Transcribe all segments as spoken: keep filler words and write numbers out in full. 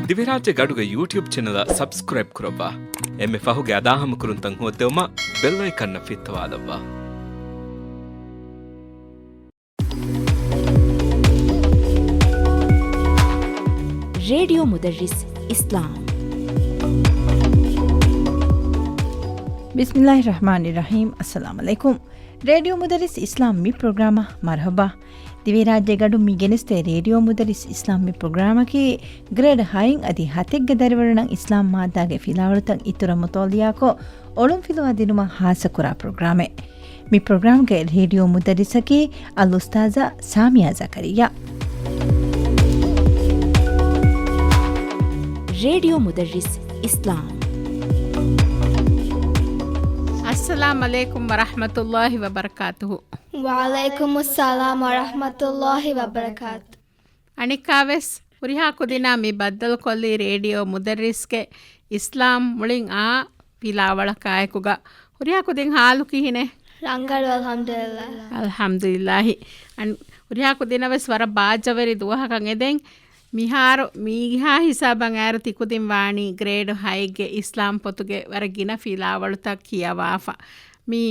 ދިވެހިރާއްޖޭގެ އަޑުގެ ޔޫޓިއުބް ޗެނަލަށް ސަބްސްކްރައިބް ކުރައްވާ. އެންމެ ފަހުގެ އަދާހަމަކުރުންތައް ހޯއްދެވުމަށް ބެލް އައިކަންއަށް ފިއްތަވާލައްވާ. ރޭޑިއޯ މުދައްރިސް އިސްލާމް. ބިސްމިއްލާހި ރަޙްމާނި ރަޙީމް. އައްސަލާމު ޢަލައިކުމް. ރޭޑިއޯ މުދައްރިސް އިސްލާމް މި ޕްރޮގްރާމަށް މަރުޙަބާ. ދިވެހިރާއްޖޭގެ އަޑު މި ގެނެސްދޭ ރޭޑިއޯ މުދައްރިސް އިސްލާމް މި ޕްރޮގްރާމަކީ ގްރޭޑް ހައިން އަދި ހަތެއްގެ ދަރިވަރުންނަށް އިސްލާމް މާއްދާގެ ފިލާވަޅުތައް އިތުރަށް މުޠާލިޢާކޮށް، އޮޅުންފިލުވާ ދިނުމަށް ހާއްސަކުރާ ޕްރޮގްރާމެއް. މި ޕްރޮގްރާމްގެ ރޭޑިއޯ މުދައްރިސަކީ އަލްއުސްތާޛާ ސާމިޔާ ޒަކަރިއްޔާ. ރޭޑިއޯ މުދައްރިސް އިސްލާމް. އައްސަލާމު ޢަލައިކުމް ވަރަޙްމަތުﷲި ވަބަރަކާތުހު. ވަޢަލައިކުމުއްސަލާމް ވަރަޙްމަތުﷲި ވަބަރަކާތު. އަނެއްކާވެސް ހުރިހާ ކުދިންނާ މި ބައްދަލުކޮށްލީ ރޭޑިއޯ މުދައްރިސްގެ އިސްލާމް މުޅިން އާ ފިލާވަޅަކާއެކުގަ. ހުރިހާ ކުދިން ޙާލު ކިހިނެއް؟ ރަނގަޅު، އަލްޙަމްދުލިއްލާހް. އަލްޙަމްދުލިއްލާހި. އަން-، ހުރިހާ ކުދިންނަށް ވެސް ވަރަށް ބާއްޖަވެރި ދުވަހަކަށް އެދެން. މިހާރު މީހާ ހިސާބަށް އައިރު ތިކުދިން ވާނީ ގްރޭޑް ހައެއްގެ އިސްލާމް ޕޮތުގެ ވަރަށް ގިނަ ފިލާވަޅުތައް ކިޔަވާފަ. މި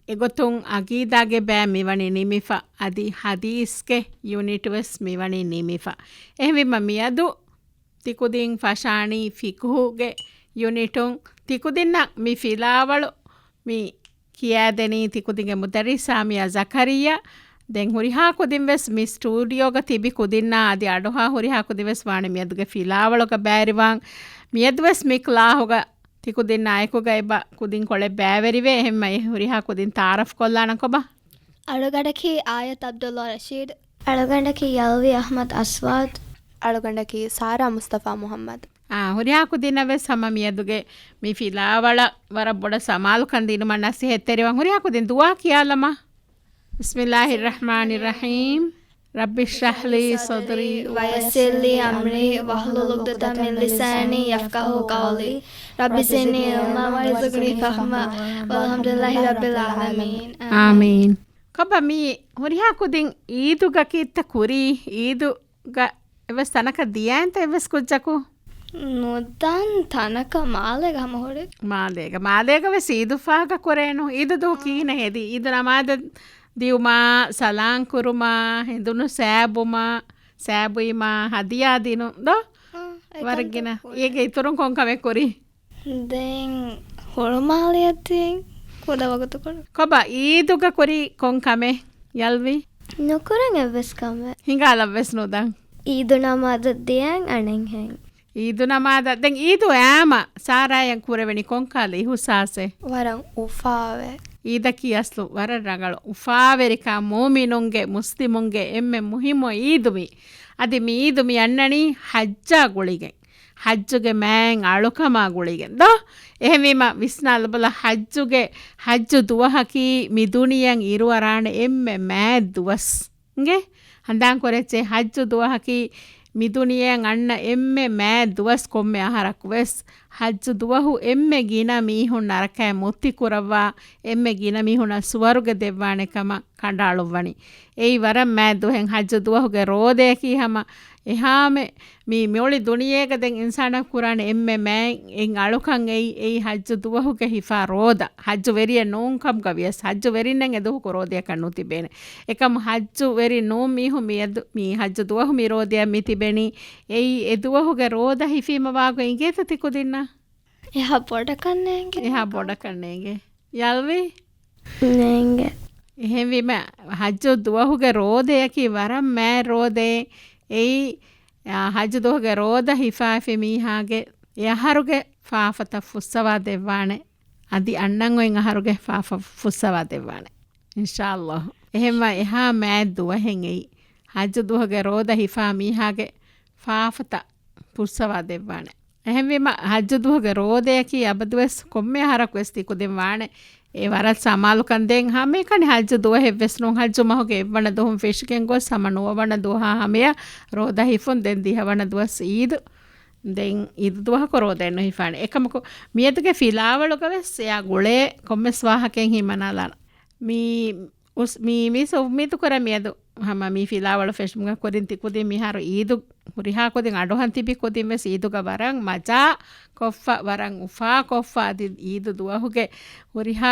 އެގޮތުން އަގީދާގެ ބައި މިވަނީ ނިމިފަ، އަދި ޙަދީޘްގެ ޔުނިޓް ވެސް މިވަނީ ނިމިފަ. އެހެންވީމަ މިއަދު ތިކުދިން ފަށާނީ ފިޤުހުގެ ޔުނިޓުން. ތިކުދިންނަށް މި ފިލާވަޅު މި ކިޔާދެނީ ތިކުދިންގެ މުދައްރިސް ސާމިޔާ ޒަކަރިއްޔާ. ދެން ހުރިހާ ކުދިން ވެސް މި ސްޓޫޑިއޯގަ ތިބި ކުދިންނާ އަދި އަޑުހާ ހުރިހާ ކުދިން ވެސް ވާނެ މިއަދުގެ ފިލާވަޅުގަ ބައިވެރިވާން. މިއަދު ވެސް މި ކްލާހުގަ ތިކުދިންނާ އެކުގަ އެބަ ކުދިންކޮޅެއް ބައިވެރިވޭ. އެހެންމަ އެ ހުރިހާ ކުދިން ތަޢާރަފް ކޮށްލާނަން ކޮބާ؟ އަޅުގަނޑަކީ އާޔަތް ޢަބްދުﷲ ރަޝީދު. އަޅުގަނޑަކީ ޔަލްވީ އަޙްމަދު އަސްވާދު. އަޅުގަނޑަކީ ސާރާ މުޞްޠަފާ މުޙައްމަދު. އާ، ހުރިހާ ކުދިންނަށް ވެސް ހަމަ މިއަދުގެ މި ފިލާވަޅަށް ވަރަށް ބޮޑަށް ސަމާލުކަން ދިނުމަށް ނަސޭހަތްތެރިވާން. ހުރިހާ ކުދިން ދުޢާ ކިޔާލަމާ. بسم الله الرحمن الرحيم. رب اشرح لي صدري ويسر لي أمري واحلل عقدة من لساني يفقهوا قولي. رب زدني علما وارزقني فهما. والحمد لله رب العالمين. އާމީން. ކޮބާ މި ހުރިހާ ކުދިން ޢީދުގަ ކީއްތަ ކުރީ؟ ޢީދުގަ އެއްވެސް ތަނަކަށް ދިޔައިންތަ އެއްވެސް ކުއްޖަކު؟ ނުދާން ތަނަކަށް މާލޭގަ ހަމަ ހުރި. މާލޭގަ، މާލޭގަ ވެސް ޢީދު ފާހަގަ ކުރޭނު. ޢީދު ދުވަހު ކިހިނެއް ހެދީ؟ ޢީދު ނަމާދަށް ދިއުމާ، ސަލާން ކުރުމާ، ހެނދުނު ސައިބުމާ، ސައިބުއިމާ، ހަދިޔާ ދިނުން ދޯ؟ އާ، އެކަން ވަރަށް ގިނަ. ހުރި. އޭގެ އިތުރުން ކޮން ކަމެއް ކުރީ؟ ދެން ހުޅުމާލެއަށް ދިޔައިން ކުޑަ ވަގުތުކޮޅު. ކޮބާ ޢީދުގަ ކުރި ކޮން ކަމެއް ޔަލްވީ؟ ނުކުރަން އެއްވެސް ކަމެއް. ހިނގާލަށްވެސް ނުދަން. ޢީދު ނަމާދަށް ދިޔައިން އަނެއްހެން. ޢީދު ނަމާދަށް. ދެން ޢީދު އައިމަ ސާރާއަށް ކުރެވެނީ ކޮންކަހަލަ އިޙުސާސެއް؟ ވަރަށް އުފާވެ. ޢީދަކީ އަސްލު ވަރަށް ރަނގަޅު އުފާވެރިކަން، މުއުމިނުންގެ، މުސްލިމުންގެ އެންމެ މުހިއްމު ޢީދު މީ. އަދި މި ޢީދު މި އަންނަނީ ޙައްޖާ ގުޅިގެން. ޙައްޖުގެ މާތް އަޅުކަމާ ގުޅިގެން ދޯ؟ އެހެންވީމަ ވިސްނާލަބަލަ، ޙައްޖުގެ، ޙައްޖު ދުވަހަކީ މި ދުނިޔެއަށް އިރުއަރާނެ އެންމެ މާތް ދުވަސް. އިނގޭ؟ ހަނދާން ކުރެއްޗޭ، ޙައްޖު ދުވަހަކީ މި ދުނިޔެއަށް އަންނަ އެންމެ މާތް ދުވަސް. ކޮންމެ އަހަރަކު ވެސް ޙައްޖު ދުވަހު އެންމެ ގިނަ މީހުން ނަރަކައިން މުއްތި ކުރައްވާ، އެންމެ ގިނަ މީހުންނަށް ސުވަރުގެ ދެއްވާނެ ކަމަށް ކަނޑައަޅުއްވަނީ. އެއީ ވަރަށް މާތް ދުވަހެއް. ޙައްޖު ދުވަހުގެ ރޯދަޔަކީ ހަމަ އެހާމެ މި މިއޮޅި ދުނިޔޭގަ ދެން އިންސާނާ ކުރާނެ އެންމެ މާތް އެއް އަޅުކަން އެއީ، އެއީ ޙައްޖު ދުވަހުގެ ހިފާ ރޯދަ. ޙައްޖު ވެރިއެއް ނޫން ކަމުގަ ވިޔަސް، ޙައްޖު ވެރިންނަށް އެ ދުވަހު ރޯދަޔަކަށް ނުތިބޭނެ. އެކަމު ޙައްޖު ވެރި ނޫން މީހުން މިއަދު، މި ޙައްޖު ދުވަހު މި ރޯދަޔަށް މި ތިބެނީ، އެއީ އެ ދުވަހުގެ ރޯދަ ހިފީމަ ވާގޮތް އިނގޭތަ ތިކުދިންނަށް؟ އެހާ ބޮޑަކަށް ނޭނގެ. އެހާ ބޮޑަކަށް ނޭނގެ. ޔަލްވީ؟ ނޭނގެ. އެހެންވީމަ، ޙައްޖު ދުވަހުގެ ރޯދަޔަކީ ވަރަށް މާތް ރޯދައެއް. އެއީ، އާ، ޙައްޖު ދުވަހުގެ ރޯދަ ހިފާފި މީހާގެ އެ އަހަރުގެ ފާފަތައް ފުއްސަވާ ދެއްވާނެ. އަދި އަންނަން އޮތް އަހަރުގެ ފާފަ ފުއްސަވާ ދެއްވާނެ. އިންޝާﷲ. އެހެންވާ އެހާ މާތް ދުވަހެއް އެއީ. ޙައްޖު ދުވަހުގެ ރޯދަ ހިފާ މީހާގެ ފާފަތައް ފުއްސަވާ ދެއްވާނެ. އެހެންވީމަ، ޙައްޖު ދުވަހުގެ ރޯދަޔަކީ އަބަދުވެސް ކޮންމެ އަހަރަކުވެސް ތިކުދިން ވާނެ. އެ ވަރަށް ސަމާލުކަން ދޭން ހަމައެކަނި ޙައްޖު ދުވަހެއްވެސް ނޫން. ޙައްޖު މަހުގެ އެއްވަނަ ދުވަހުން ފެށިގެން ގޮސް ހަމަ ނުވަވަނަ ދުވަހާ ހަމަޔަށް ރޯދަ ހިފުން. ދެން ދިހަވަނަ ދުވަސް ޢީދު. ދެން ޢީދު ދުވަހަކު ރޯދައެއް ނުހިފާނެ. އެކަމަކު، މިއަދުގެ ފިލާވަޅުގަވެސް އެއާ ގުޅޭ ކޮންމެސް ވާހަކައެއް ހިމަނާލާނަން. މި އުސް-، މި-، މީސް އުއްމީދު ކުރަން މިއަދު ހަމަ މި ފިލާވަޅު ފެށުމުގެ ކުރިން ތި ކުދިން މިހާރު އީދު ހުރިހާ ކުދިން އަޑުއަހަން ތިބި ކުދިން ވެސް އީދުގަ ވަރަށް މަޖާ ކޮށްފަ، ވަރަށް އުފާ ކޮށްފަ، އަދި އީދު ދުވަހުގެ ހުރިހާ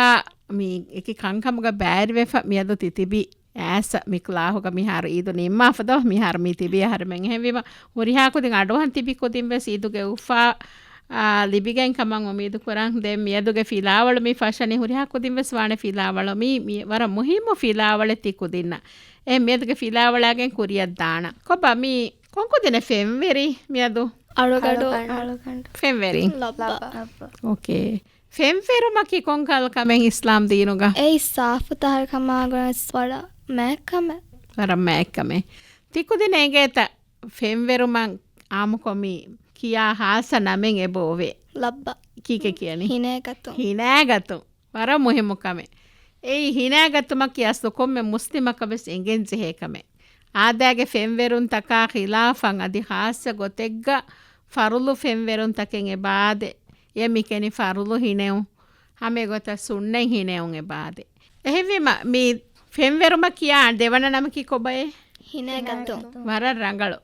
މި އެކި ކަންކަމުގަ ބައިވެފަ މިއަދު ތި ތިބި އައިސް މި ކްލާހުގަ މިހާރު އީދު ނިންމާފަ ދޯ؟ މިހާރު މި ތިބި އަހަރެމެން. އެހެންވީމަ ހުރިހާ ކުދިން އަޑުއަހަން ތިބި ކުދިން ވެސް އީދުގެ އުފާ، އާ، ލިބިގެން ކަމަށް އުމީދު ކުރަން. ދެން މިއަދުގެ ފިލާވަޅު މި ފަށަނީ ހުރިހާ ކުދިން ވެސް ވާނެ ފިލާވަޅު. މީ، މީ ވަރަށް މުހިއްމު ފިލާވަޅެއް ތި ކުދިންނަށް. އެ މިއަދުގެ ފިލާވަޅާގެން ކުރިއަށް ދާނަ. ކޮބާ މީ ކޮން ކުދިންނެއް ފެންވެރި މިއަދު؟ އަޅުގަނޑު. އަޅުގަނޑު. ފެންވެރި. ލައްބަ. އޯކޭ. ފެންވެރުމަކީ ކޮންކަހަލަ ކަމެއް އިސްލާމް ދީނުގަ؟ އެއީ ސާފު ތާހިރުކަމާ ގުޅޭ ވަރަށް މާތް ކަމެއް. ވަރަށް މާތް ކަމެއް. ތިކުދިން އެނގޭތަ ފެންވެރުމަށް އާއްމުކޮށް މި ކިޔާ ހާއްސަ ނަމެއް އެބަ އޮވޭ؟ ލައްބަ. ކީކޭ ކިޔަނީ؟ ހިނައިގަތުން. ހިނައިގަތުން. ވަރަށް މުހިއްމު ކަމެއް. އެއީ ހިނައިގަތުމަކީ އަސްލު ކޮންމެ މުސްލިމަކަށް ވެސް އެނގެން ޖެހޭ ކަމެއް. އާދައިގެ ފެންވެރުންތަކާ ޚިލާފަށް އަދި ހާއްސަ ގޮތެއްގަ ފަރުޟު ފެންވެރުންތަކެއް އެބަ އާދޭ. އެ މިކެނި ފަރުޟު ހިނެއުން. ހަމަ އެގޮތަށް ސުންނަތް ހިނެއުން އެބަ އާދޭ. އެހެންވީމަ މި ފެންވެރުމަށް ކިޔާ ދެވަނަ ނަމަކީ ކޮބައޭ؟ ހިނައިގަތުން. ވަރަށް ރަނގަޅު.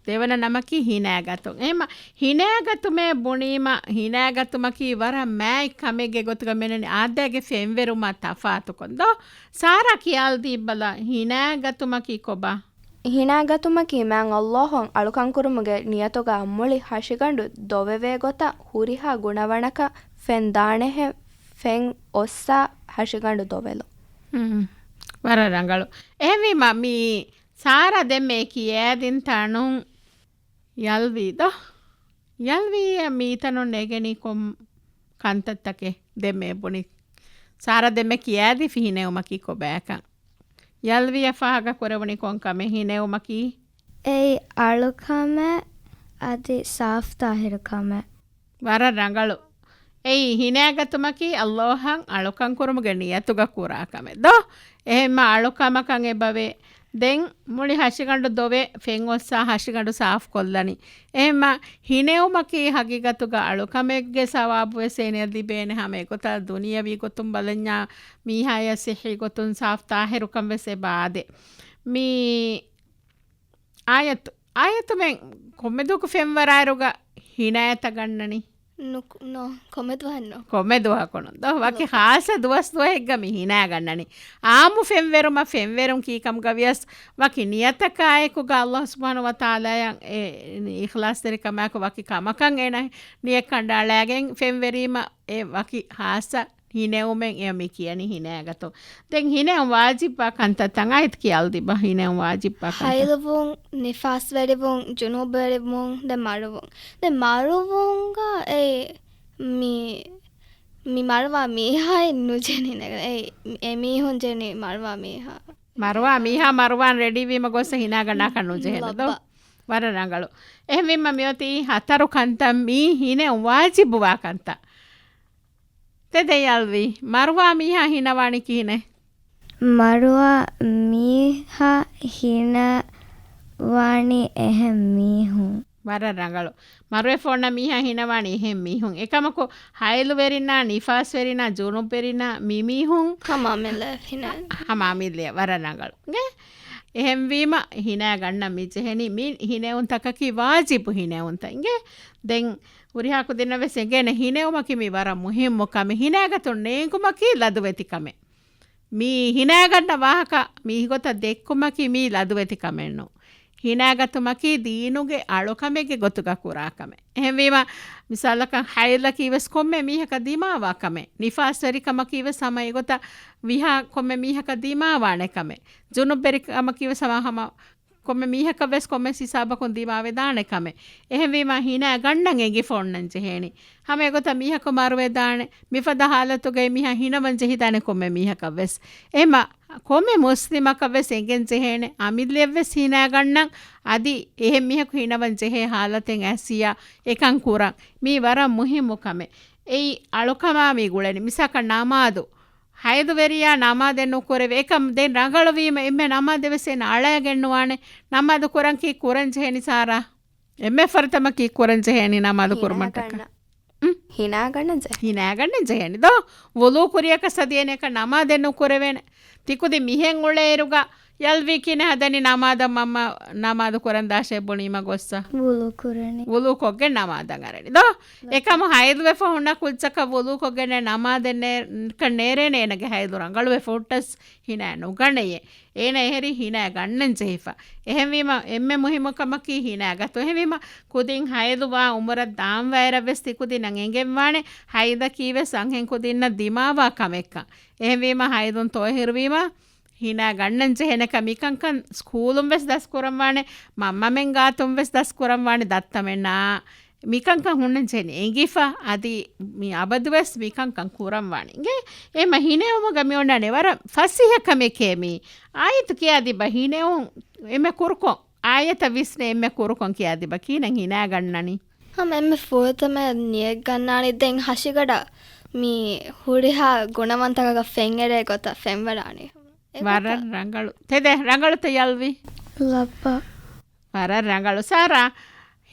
ދެވަނަ ނަމަކީ ހިނައިގަތުން. އެހެންމަ ހިނައިގަތުމޭ ބުނީމަ، ހިނައިގަތުމަކީ ވަރަށް މާތް ކަމެއްގެ ގޮތުގަ މެނުނީ އާދައިގެ ފެންވެރުމާ ތަފާތުކޮށް ދޯ؟ ސާރާ ކިޔާލަދީބަލަ، ހިނައިގަތުމަކީ ކޮބާ؟ ހިނައިގަތުމަކީ މާތް ﷲ އަށް އަޅުކަންކުރުމުގެ ނިޔަތުގަ މުޅި ހަށިގަނޑު ދޮވެވޭ ގޮތަށް ހުރިހާ ގުނަވަނަކަށް ފެން ދާނެހެން ފެން އޮއްސާ ހަށިގަނޑު ދޮވެލުން. ހުން. ވަރަށް ރަނގަޅު. އެހެންވީމަ މި ސާރާ ދެންމެ ކިޔައިދިން ތަނުން ޔަލްވީ ދޯ؟ ޔަލްވީއަށް މިތަނުން ނެގެނީ ކޮން ކަންތައްތަކެއް ދެންމެ ބުނި؟ ސާރާ ދެންމެ ކިޔައިދިފި ހިނެއުމަކީ ކޮބާކަން. ޔަލްވީއަށް ފާހަގަ ކުރެވުނީ ކޮން ކަމެއް ހިނެއުމަކީ؟ އެއީ އަޅުކަމެއް އަދި ސާފު ތާހިރު ކަމެއް. ވަރަށް ރަނގަޅު. އެއީ ހިނައިގަތުމަކީ ﷲ އަށް އަޅުކަން ކުރުމުގެ ނިޔަތުގަ ކުރާ ކަމެއް ދޯ؟ އެހެންމަ އަޅުކަމަކަށް އެބަވޭ. ދެން މުޅި ހަށިގަނޑު ދޮވެ ފެން އޮއްސާ ހަށިގަނޑު ސާފު ކޮށްލަނީ. އެހެންމަ ހިނެއުމަކީ ހަގީގަތުގަ އަޅުކަމެއްގެ ސަވާބު ވެސް އޭނަޔަށް ލިބޭނެ. ހަމަ އެގޮތަށް ދުނިޔަވީ ގޮތުން ބަލަންޏާ މީހާޔަށް ސިއްހީ ގޮތުން ސާފު ތާހިރުކަން ވެސް އެބަ އާދޭ. މި އާޔަތު، އާޔަތުމެން ކޮންމެ ދުވަހަކު ފެންވަރާއިރުގަ ހިނައިތައް ގަންނަނީ؟ ނުކު-، ނޯ، ކޮންމެ ދުވަހެއް ނޯ. ކޮންމެ ދުވަހަކު ނޫން. ދޯ، ވަކި ލޯ. ޚާއްޞަ ދުވަސް ދުވަހެއްގަ މި ހިނައި ގަންނަނީ. އާއްމު ފެންވެރުމަށް ފެންވެރުން ކީކަމުގަ ވިޔަސް ވަކި ނިޔަތަކާއެކުގަ ﷲ ސުބްޙާނަހޫ ވަތަޢާލާއަށް އެ އިޚްލާޞްތެރިކަމާއެކު ވަކި ކަމަކަށް އޭނަ ނިޔަތް ކަނޑައަޅައިގެން ފެންވެރީމަ އެ ވަކި ޚާއްޞަ ހިނެއުމެއް އެ މި ކިޔަނީ ހިނައިގަތުން. ދެން ހިނެއުން ވާޖިބްވާ ކަންތައްތައް އާއެތު ކިޔާލަދީބަ ހިނެއުން ވާޖިބްވާ ކަންތައް. ހައިލުވުން، ނިފާސްވެރިވުން، ޖުނޫބުވެރިވުން، ދެން މަރުވުން. ދެން މަރުވުންގަ އެ މި، މި މަރުވާ މީހާއެއް ނުޖެހެނީ ހިނައިގަ-، އެ، އެ މީހުން ޖެހެނީ މަރުވާ މީހާ. މަރުވާ މީހާ މަރުވާން ރެޑީވީމަ ގޮސް ހިނައިގަންނާކަށް ނުޖެހޭނެ ދޯ؟ ލައްބަ. ވަރަށް ރަނގަޅު. އެހެންވީމަ މިއޮތީ ހަތަރު ކަންތައް މީ ހިނެއުން ވާޖިބުވާ ކަންތައް. ތެދެއް ޔަލްވީ، މަރުވާ މީހާ ހިނަވާނީ ކިހިނެއް؟ މަރުވާ މީހާ ހިނަވާނީ އެހެން މީހުން. ވަރަށް ރަނގަޅު. މަރުވެފަ އޮންނަ މީހާ ހިނަވާނީ އެހެން މީހުން. އެކަމަކު ހައިލުވެރިންނާ، ނިފާސްވެރިންނާ، ޖުނޫބުވެރިންނާ މި މީހުން ހަމަ އަމިއްލަ ހިނަ-، ހަމަ އަމިއްލަ ވަރަށް ރަނގަޅު. އިނގޭ؟ އެހެންވީމަ ހިނައި ގަންނަން މި ޖެހެނީ މި ހިނެއުންތަކަކީ ވާޖިބު ހިނެއުންތައް. އިނގޭ؟ ދެން ހުރިހާ ކުދިންނަށް ވެސް އެނގޭނެ ހިނެއުމަކީ މި ވަރަށް މުހިއްމު ކަމެއް. ހިނައިގަތުން ނޭނގުމަކީ ލަދުވެތި ކަމެއް. މި ހިނައިގަންނަ ވާހަކަ މި ގޮތަށް ދެއްކުމަކީ މީ ލަދުވެތި ކަމެއް ނޫން. ހިނައިގަތުމަކީ ދީނުގެ އަޅުކަމެއްގެ ގޮތުގަ ކުރާ ކަމެއް. އެހެންވީމަ، މިސާލަކަށް ހައިލަކީ ވެސް ކޮންމެ މީހަކަށް ދިމާވާ ކަމެއް. ނިފާސްވެރިކަމަކީ ވެސް ހަމަ އެގޮތަށް ވިހާ ކޮންމެ މީހަކަށް ދިމާވާނެ ކަމެއް. ޖުނޫބުވެރިކަމަކީ ވެސް ހަމަ، ހަމަ ކޮންމެ މީހަކަށް ވެސް ކޮންމެސް ހިސާބަކުން ދިމާވެދާނެ ކަމެއް. އެހެންވީމަ ހިނައި ގަންނަން އެނގިފަ އޮންނަން ޖެހޭނެ. ހަމަ އެގޮތަށް މީހަކު މަރުވެދާނެ. މިފަދަ ހާލަތުގައި މީހާ ހިނަވަން ޖެހިދާނެ ކޮންމެ މީހަކަށް ވެސް. އެހެންމަ ކޮންމެ މުސްލިމަކަށް ވެސް އެނގެން ޖެހޭނެ އަމިއްލައަށް ވެސް ހިނައި ގަންނަން، އަދި އެހެން މީހަކު ހިނަވަން ޖެހޭ ހާލަތެއް އައިސްއިއްޔާ އެކަން ކުރަން. މީ ވަރަށް މުހިއްމު ކަމެއް. އެއީ އަޅުކަމާ މި ގުޅެނީ. މިސާލަކަށް ނަމާދު. ހައިލުވެރިޔާ ނަމާދެއް ނުކުރެވޭ. އެކަމް ދެން ރަނގަޅުވީމަ އެންމެ ނަމާދެއް ވެސް އޭނަ އަޅައިގެން ނުވާނެ. ނަމާދު ކުރަން ކީ ކުރަން ޖެހޭނީ ސާރާ؟ އެންމެ ފުރަތަމަ ކީ ކުރަން ޖެހޭނީ ނަމާދު ކުރުމަށްޓަކާ؟ ހިނާގަންނަ. ހުން؟ ހިނާގަންނަން ޖެހޭ. ހިނާގަންނަން ޖެހޭނީ. ހިނާގަންނަން ޖެހޭނީ ދޯ؟ ވުޟޫ ކުރިޔަކަސް އަދި އޭނަ އެކަން ނަމާދެއް ނުކުރެވޭނެ. ތިކުދި މިހެން އުޅޭއިރުގަ ޔަލްވީ ކިހިނެއް ހަދަނީ ނަމާދަށް މަންމަ ނަމާދު ކުރަން ދާށޭ ބުނީމަ ގޮއްސަ؟ ވުޟޫ ކުރަނީ. ވުޟޫ ކޮށްގެން ނަމާދަށް އަރަނީ. ދޯ؟ އެކަމު ހައިޟުވެފަ ހުންނަ ކުއްޖަކަށް ވުޟޫ ކޮށްގެން ނަމާދެއް ނޭ-، ކަން ނޭރޭނެ އޭނަގެ ހައިޟު ރަނގަޅުވެފަ ހުއްޓަސް ހިނާ ނުގަނެޔޭ. އޭނަ އެހެރީ ހިނާ ގަންނަން ޖެހިފަ. އެހެންވީމަ އެންމެ މުހިއްމު ކަމަކީ ހިނާ ގަތުން. އެހެންވީމަ ކުދިން ހައިޟުވާ އުމުރަށް ދާން ވައިރަށް ވެސް ތިކުދިންނަށް އެނގެންވާނެ ހައިޟަކީ ވެސް އަންހެން ކުދިންނަށް ދިމާވާ ކަމެއްކަން. އެހެންވީމަ ހައިޟުން ތޮއެހިރުވީމަ ހިނާ ގަންނަން ޖެހޭނެކަން މިކަންކަން ސްކޫލުން ވެސް ދަސްކުރަންވާނެ، މަންމަމެން ގާތުން ވެސް ދަސްކުރަންވާނެ، ދައްތަމެންނާ މިކަންކަން ހުންނަން ޖެހެނީ އެނގިފަ، އަދި މި އަބަދުވެސް މިކަންކަން ކުރަންވާނެ. އިނގޭ އެމަ ހިނެއުމުގަ މިއޮންނާނެ ވަރަށް ފަސޭހަ ކަމެކޭ މީ. އާޔަތު ކިޔާދިބަ ހިނެއުން އެންމެ ކުރުކޮށް، އާޔަތަށް ވިސްނޭ އެންމެ ކުރުކޮށް ކިޔާދިބަ ކީނަން ހިނާ ގަންނަނީ. ހަމަ އެންމެ ފުރަތަމަ ނިޔަތް ގަންނާނީ ދެން ހަށިގަޑަށް މި ހުރިހާ ގުނަވަންތަކަކަށް ފެންއެޅޭ ގޮތަށް ފެންވަރާނީ. އެގޮތަށް. ވަރަށް ރަނގަޅު. ތެދެއް ރަނގަޅުތަ ޔަލްވީ؟ ލައްބަ. ވަރަށް ރަނގަޅު. ސާރާ،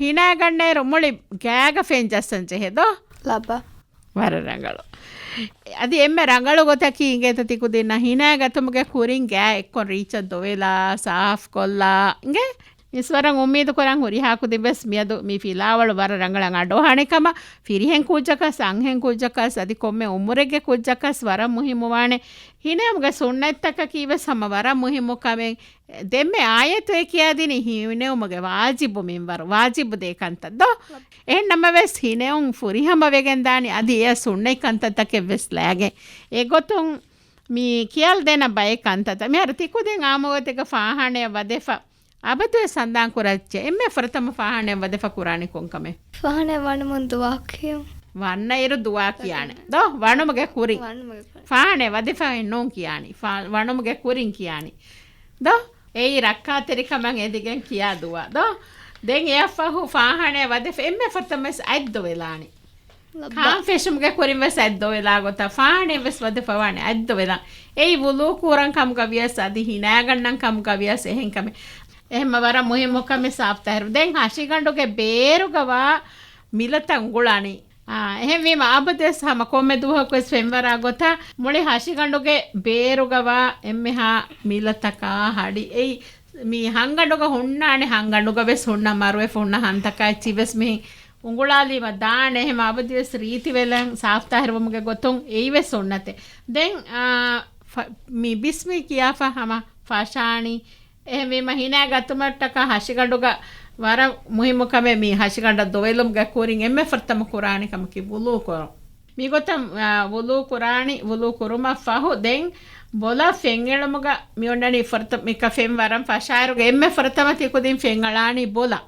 ހިނާ ގަންނައިރު މުޅި ގާގަ ފެން ޖައްސަން ޖެހޭ ދޯ؟ ލައްބަ. ވަރަށް ރަނގަޅު. އަދި އެންމެ ރަނގަޅު ގޮތަކީ އިނގޭތަ ތިކުދިންނަށް ހިނާ ގަތުމުގެ ކުރިން ގާ އެއްކޮށް ރީއްޗަށް ދޮވެލާ، ސާފްކޮށްލާ، އިނގޭ؟ މިސްވަރަށް އުއްމީދު ކުރަން ހުރިހާ ކުދިން ވެސް މިއަދު މި ފިލާވަޅު ވަރަށް ރަނގަޅަށް އަޑުއަހާނެ ކަމަށް. ފިރިހެން ކުއްޖަކަސް، އަންހެން ކުއްޖަކަސް، އަދި ކޮންމެ އުމުރެއްގެ ކުއްޖަކަސް ވަރަށް މުހިއްމުވާނެ. ހިނެއުމުގެ ސުންނަތްތަކަކީ ވެސް ހަމަ ވަރަށް މުހިއްމު ކަމެއް. ދެންމެ އާޔަތު އެ ކިޔާދިނީ ހިނެއުމުގެ ވާޖިބު މިންވަރު، ވާޖިބު ދޭ ކަންތައް ދޯ؟ އެހެން ނަމަވެސް ހިނެއުން ފުރިހަމަ ވެގެން ދާނީ އަދި އެއަށް ސުންނަތް ކަންތައްތަކެއް ވެސް ލައިގެން. އެގޮތުން މި ކިޔާލަދޭނަން ބައެއް ކަންތައްތައް. މިހާރު ތިކުދިން އާއްމުގޮތެއްގަ ފާހާނަޔަށް ވަދެފަ އަބަދުވެސް ހަނދާން ކުރައްޗޭ. އެންމެ ފުރަތަމަ ފާހާނަޔަށް ވަދެފަ ކުރާނީ ކޮންކަމެއް؟ ފާހާނަޔަށް ވަނުމުން ދުޢާ ކިޔުން. ވަންނައިރު ދުޢާ ކިޔާނެ. ދޯ؟ ވަނުމުގެ ކުރިން. ވަނުމުގެ ކުރިން. ފާހާނަޔަށް ވަދެފައެއް ނޫން ކިޔާނީ. ފާ-، ވަނުމުގެ ކުރިން ކިޔާނީ. ދޯ؟ އެއީ ރައްކާތެރިކަމަށް އެދިގެން ކިޔާ ދުޢާ. ދޯ؟ ދެން އެއަށްފަހު ފާހާނަޔަށް ވަދެފަ އެންމެ ފުރަތަމަވެސް އަތްދޮވެލާނީ. ލައްބަ. ކާން ފެށުމުގެ ކުރިން ވެސް އަތްދޮވެލާ ގޮތަށް ފާހާނަޔަށް ވެސް ވަދެފަ ވާނެ އަތްދޮވެލާ. އެއީ ވުޟޫ ކުރަން ކަމުގަ ވިޔަސް އަދި ހިނާގަންނަން ކަމުގަ ވިޔަސް އެހެން ކަމެއް. އެހެންމަ ވަރަށް މުހިއްމު ކަމެއް ސާފުތާހިރު. ދެން ހަށިގަނޑުގެ ބޭރުގަވާ މިލަތައް އުނގުޅާނީ. އާ، އެހެންވީމަ އަބަދުވެސް ހަމަ ކޮންމެ ދުވަހަކުވެސް ފެންވަރާ ގޮތަށް މުޅި ހަށިގަނޑުގެ ބޭރުގަވާ އެންމެހާ މިލަތަކާ ހަޑި އެއީ މި ހަންގަނޑުގަ ހުންނާނެ، ހަންގަނޑުގަ ވެސް ހުންނަ މަރުވެފަ ހުންނަ ހަންތަކާ އެއްޗި ވެސް މިހެން އުނގުޅާލީމަ ދާނެ. އެހެމަ އަބަދުވެސް ރީތިވެލަން ސާފުތާހިރުވުމުގެ ގޮތުން އެއީވެސް ސުންނަތެއް. ދެން، އާ، ފަ-، މި ބިސްމި ކިޔާފަ ހަމަ ފަށާނީ. އެހެންވީމަ ހިނާ ގަތުމަށްޓަކާ ހަށިގަނޑުގަ ވަރަށް މުހިއްމު ކަމެއް މި ހަށިގަނޑަށް ދޮވެލުމުގެ ކުރިން އެންމެ ފުރަތަމަ ކުރާނެ ކަމަކީ ވުޟޫ ކުރުން. މިގޮތަށް، އާ، ވުޟޫ ކުރާނީ، ވުޟޫ ކުރުމަށް ފަހު ދެން ބޮލަށް ފެންއެޅުމުގަ މިއޮންނަނީ ފުރަތަ-، މިކަ ފެން ވަރަށް ފަށާއިރުގަ އެންމެ ފުރަތަމަ ތިކުދިން ފެންއަޅާނީ ބޮލަށް.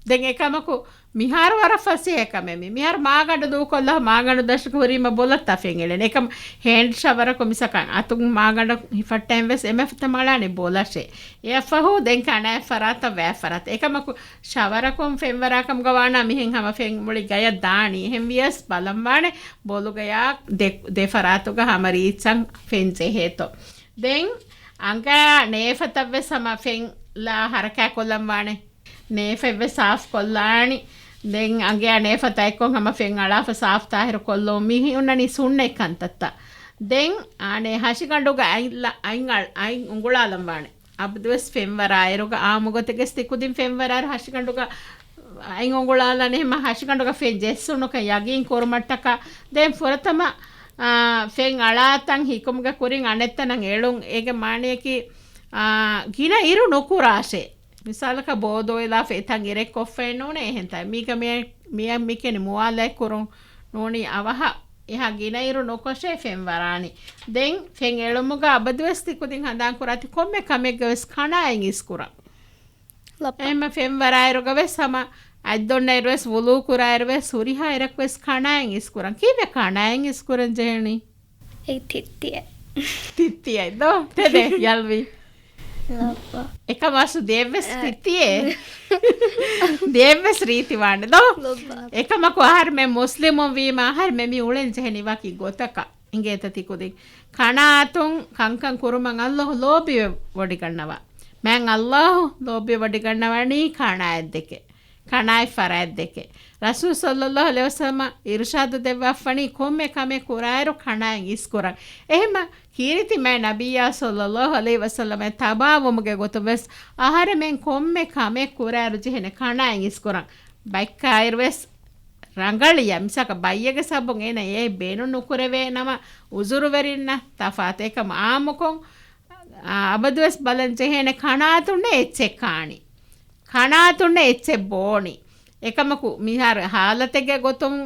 ދެން އެކަމަކު މިހާރު ވަރަށް ފަސޭހަ ކަމެއް މި. މިހާރު މާގަނޑު ދޫކޮށްލާ މާގަނޑު ދަށުގަ ހުރީމަ ބޮލަށްތާ ފެންއެޅެން. އެކަމަ ހޭންޑް ޝަވަރަކު މިސަކަން އަތުން މާގަނޑަށް ހިފައްޓައިން ވެސް އެންމެ ފުރަތަމަ އަޅާނީ ބޮލަށޭ. އެއަށްފަހު ދެން ކަނާތް ފަރާތަށް ވާތް ފަރާތަށް. އެކަމަކު ޝަވަރަކުން ފެންވަރާ ކަމުގަ ވާނަމަ މިހެން ހަމަ ފެން މުޅި ގަޔަށް ދާނީ. އެހެން ވިޔަސް ބަލަންވާނެ ބޮލުގަޔާ ދެ، ދެ ފަރާތުގަ ހަމަ ރީއްޗަށް ފެން ޖެހޭތޯ. ދެން އަނގަޔާ ނޭފަތަށް ވެސް ހަމަ ފެން ލާ ހަރަކާތް ކޮށްލަން ވާނެ. ނޭފަތް ވެސް ސާފު ކޮށްލާނީ. ދެން އަނގަޔާ ނޭފަތަށް އެއްކޮށް ހަމަ ފެން އަޅާފަ ސާފު ތާހިރު ކޮށްލުން. މި ހުންނަނީ ސުންނަތް ކަންތައްތައް. ދެން އާނެ ހަށިގަނޑުގަ އަތް ލަ-، އަތް އަޅ-، އަތް އުނގުޅާލަން ވާނެ. އަބަދުވެސް ފެންވަރާއިރުގަ އާއްމު ގޮތެއްގަސް ތިކުދިން ފެންވަރާއިރު ހަށިގަނޑުގަ އަތް އުނގުޅާލަން އެހެމަ ހަށިގަނޑުގަ ފެން ޖެއްސުނުކަން ޔަގީން ކުރުމަށްޓަކާ ދެން ފުރަތަމަ، އާ، ފެން އަޅާތަން ހިކުމުގެ ކުރިން އަނެއްތަނަށް އެޅުން. އޭގެ މާނަޔަކީ، އާ، ގިނަ އިރު ނުކުރާށޭ. މިސާލަކަށް ބޯ ދޮވެލާފަ އެތަން އިރެއް ކޮށްފައެއް ނޫނޭ އެހެންތައް. މީގަ މި-، މިއަށް މިކެނި މުވާލައެއް ކުރުން ނޫނީ އަވަހަށް. އެހާ ގިނަ އިރު ނުކޮށޭ ފެން ވަރާނީ. ދެން ފެން އެޅުމުގަ އަބަދުވެސް ތިކުދިން ހަނދާން ކުރާތި ކޮންމެ ކަމެއްގަ ވެސް ކަނާއެއް އިސްކުރަން. ލައްބަ. އެހެމަ ފެން ވަރާއިރުގަ ވެސް ހަމަ އަތް ދޮންނައިރު ވެސް ވުޟޫ ކުރާއިރު ވެސް ހުރިހާ އިރަކު ވެސް ކަނާއެއް އިސްކުރަން. ކީއްވެ ކަނާއެއް އިސްކުރަން ޖެހެނީ؟ އެއީ ތިއްތިއެއް. ތިއްތިއެއް ދޯ؟ ތެދެއް ޔަލްވީ. ލައްބަ. އެކަމަސް ދެއްވެސް އެ. ތިއްތިއެއް. ދެއްވެސް ރީތިވާނެ ދޯ؟ ލައްބަ. އެކަމަކު އަހަރެމެން މުސްލިމުން ވީމަ އަހަރެމެން މި އުޅެން ޖެހެނީ ވަކި ގޮތަކަށް. އިނގޭތަ ތިކުދިން؟ ކަނާތުން ކަންކަން ކުރުމަށް ﷲ ލޯބިވެ ވޮޑިގަންނަވާ. މާތް ﷲ ލޯބިވެ ވޮޑިގަންނަވަނީ ކަނާތްދެކެ. ކަނާތް ފަރާތްދެކެ. ރަސޫލު ޞައްލައްލާހު ޢަލައިހި ވަސައްލަމަ އިރުޝާދު ދެއްވާފަނީ ކޮންމެ ކަމެއް ކުރާއިރު ކަނާތް އިސްކުރަން. އެހެންމަ ކީރިތި މާތް ނަބިއްޔާ ޞައްލައްލާހު ޢަލައިހި ވަސައްލަމައަށް ތަބާވުމުގެ ގޮތުން ވެސް އަހަރެމެން ކޮންމެ ކަމެއް ކުރާއިރު ޖެހޭނެ ކަނާތް އިސްކުރަން. ބައެއްކާއިރު ވެސް ރަނގަޅިއްޔާ، މިސާލަކަށް ބައްޔެއްގެ ސަބަބުން އޭނަ އެ ބޭނުން ނުކުރެވޭ ނަމަ، އުޒުރުވެރިންނަށް ތަފާތު. އެކަމަ އާއްމުކޮށް، އާ، އަބަދުވެސް ބަލަން ޖެހޭނެ ކަނާތުންނޭ އެއްޗެއް ކާނީ. ކަނާތުންނޭ އެއްޗެއް ބޯނީ. އެކަމަކު މިހާރު ހާލަތެއްގެ ގޮތުން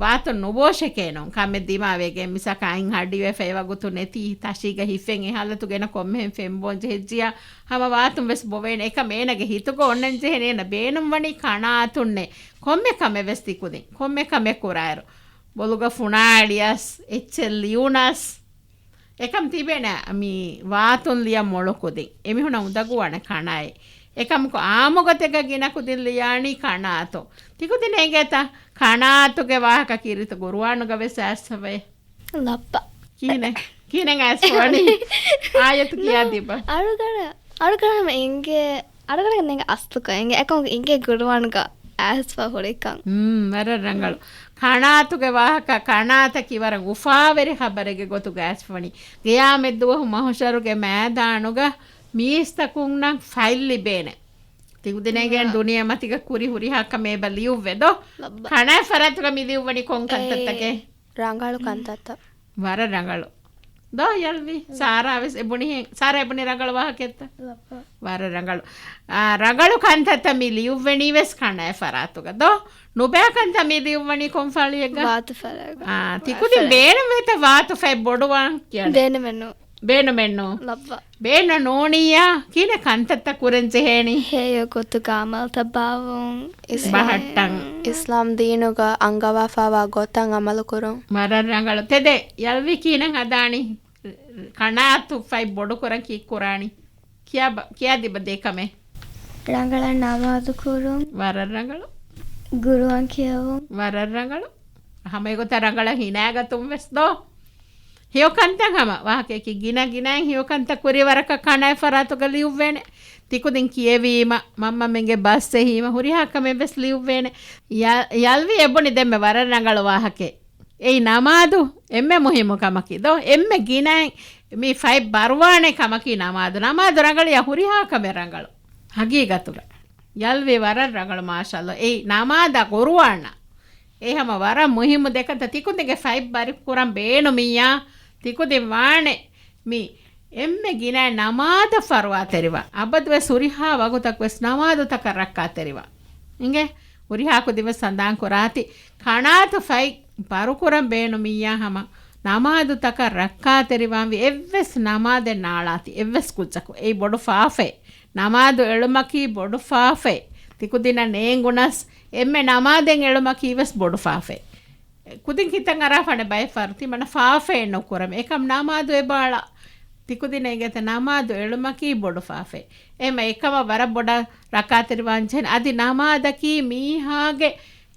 ވާތުން ނުބޯށެކޭނުން. ކަމެއް ދިމާވެގެން، މިސާލަކަށް އަތް ހަޑިވެފަ އެ ވަގުތު ނެތީ ތަށީގަ ހިފެން އެ ހާލަތުގަ އޭނަ ކޮންމެހެން ފެންބޯން ޖެހިއްޖިޔާ ހަމަ ވާތުން ވެސް ބޮވޭނެ. އެކަމަ އޭނަގެ ހިތުގަ އޮންނަން ޖެހޭނެ އޭނަ ބޭނުން ވަނީ ކަނާތުންނޭ. ކޮންމެ ކަމެއް ވެސް ތިކުދިން، ކޮންމެ ކަމެއް ކުރާއިރު، ބޮލުގަ ފުނާއެޅިޔަސް، އެއްޗެއް ލިޔުނަސް، އެކަމް ތިބޭނެ މި ވާތުން ލިޔަ މޮޅު ކުދިން. އެމީހުނަށް އުނދަގޫވާނެ ކަނާތް. އެކަމަކު އާއްމުގޮތެއްގަ ގިނަ ކުދިން ލިޔާނީ ކަނާތު. ތިކުދިން އެނގޭތަ؟ ކަނާތުގެ ވާހަކަ ކީރިތި ގުރުއާނުގަ ވެސް އައިސްފަވޭ. ލައްބަ. ކީނެ؟ ކީނެ އައިސްފަވަނީ؟ އާޔަތު ކިޔާ ދީބަ. އަޅުގަނޑަށް، އަޅުގަނޑަށް އެނގޭ އަޅުގަނޑަށް އެނގޭ އަސްލުކޮށް އެނގޭ އެކަމަކު އެނގޭ ގުރުއާނުގަ އައިސްފަ ހުރިކަން. ހުން، ވަރަށް ރަނގަޅު. ކަނާތުގެ ވާހަކަ، ކަނާތަކީ ވަރަށް އުފާވެރި ޚަބަރެއްގެ ގޮތުގަ އައިސްފަވަނީ. ގިޔާމަތްދުވަހު މަހުޝަރުގެ މައިދާނުގަ މީސްތަކުންނަށް ފަތް ލިބޭނެ. ތިކުދިން އެނގޭނެ ދުނިޔެމަތީގަ ކުރި ހުރިހާ ކަމެއް އެބަ ލިޔުއްވޭ ދޯ؟ ކަނާތް ފަރާތުގަ މި ލިޔުއްވަނީ ކޮން ކަންތައްތަކެއް؟ ރަނގަޅު ކަންތައްތައް. ވަރަށް ރަނގަޅު. ދޯ ޔަލްވި؟ ސާރާ ވެސް އެބުނިހެން. ސާރާ އެބުނި ރަނގަޅު ވާހަކައެއްތަ؟ ވަރަށް ރަނގަޅު. އާ، ރަނގަޅު ކަންތައްތައް މި ލިޔުއްވެނީ ވެސް ކަނާތް ފަރާތުގަ ދޯ؟ ނުބައި ކަންތައް މި ލިޔުއްވަނީ ކޮން ފަޅިއެއްގަ؟ ވާތު ފަޅައިގަ. އާ، ތިކުދިން ބޭނުންވޭތަ ވާތު ފަތް ބޮޑުވާން ކިޔަން؟ ބޭނުމެއްނު. ބޭނުމެއްނު. ލައްބަ. ބޭނުން ނޫނިއްޔާ ކިހިނެއް ކަންތައްތައް ކުރަން ޖެހޭނީ؟ ހެޔޮ ގޮތުގަ އަމަލްތައް ބާވުން. ބަހައްޓަން. އިސްލާމް ދީނުގަ އަންގަވާފައިވާ ގޮތަށް އަމަލު ކުރުން. ވަރަށް ރަނގަޅު. ތެދެއް ޔަލްވި ކިހިނެއް ހަދާނީ؟ ކަނާތު ފަތް ބޮޑު ކުރަން ކީއްކުރާނީ؟ ކިޔާ ބަ-، ކިޔާ ދީބަ ދޭ ކަމެއް. ރަނގަޅަށް ނަމާދު ކުރުން. ވަރަށް ރަނގަޅު. ގުރުއާން ކިޔެވުން. ވަރަށް ރަނގަޅު. ހަމަ އެގޮތަށް ރަނގަޅަށް ހިނާގަތުން ވެސް ދޯ؟ ހެޔޮ ކަންތައް ހަމަ ވާހަކައަކީ ގިނަ ގިނައިން ހެޔޮ ކަންތައް ކުރި ވަރަކަށް ކަނާތް ފަރާތުގަ ލިޔުއްވޭނެ. ތިކުދިން ކިޔެވީމަ، މަންމަމެންގެ ބަސް ޖެހީމަ، ހުރިހާ ކަމެއް ވެސް ލިޔުއްވޭނެ. ޔަ-، ޔަލްވި އެބުނި ދެންމެ ވަރަށް ރަނގަޅު ވާހަކައެއް. އެއީ ނަމާދު އެންމެ މުހިއްމު ކަމަކީ ދޯ؟ އެންމެ ގިނައިން މި ފަތް ބަރުވާނެ ކަމަކީ ނަމާދު. ނަމާދު ރަނގަޅިއްޔާ ހުރިހާ ކަމެއް ރަނގަޅު. ހަގީގަތުގަ. ޔަލްވި ވަރަށް ރަނގަޅު މާޝާﷲ. އެއީ ނަމާދާ ގުރުއާނާ. އެ ހަމަ ވަރަށް މުހިއްމު ދެކަންތައް. ތިކުދިންގެ ފަތް ބަރި ކުރަން ބޭނުމިއްޔާ، ތިކުދިން ވާނެ މި އެންމެ ގިނައިން ނަމާދަށް ފަރުވާތެރިވާ. އަބަދުވެސް ހުރިހާ ވަގުތަކުވެސް ނަމާދުތަކަށް ރައްކާތެރިވާ. އިނގޭ؟ ހުރިހާ ކުދިންވެސް ސަނދާން ކުރާތި، ކަނާތު ފަތް ބަރުކުރަން ބޭނުމިއްޔާ ހަމަ ނަމާދުތަކަށް ރައްކާތެރިވާންވީ. އެއްވެސް ނަމާދެއް ނާޅާތި، އެއްވެސް ކުއްޖަކު. އެއީ ބޮޑު ފާފައެއް. ނަމާދު އެޅުމަކީ ބޮޑު ފާފައެއް. ތިކުދިންނަށް ނޭނގުނަސް އެންމެ ނަމާދެއް އެޅުމަކީ ވެސް ބޮޑު ފާފައެއް. ކުދިން ކިތަން އަރާފާނެ ބައެއް ފަހަރު ތިމަންނަ ފާފައެއް ނުކުރަމޭ. އެކަމް ނަމާދު އެބައަޅާ. ތިކުދިން އެނގޭތަ ނަމާދު އެޅުމަކީ ބޮޑު ފާފައެއް. އެހެމަ އެކަމަށް ވަރަށް ބޮޑަށް ރައްކާތެރިވާން ޖެހޭނެ. އަދި ނަމާދަކީ މީހާގެ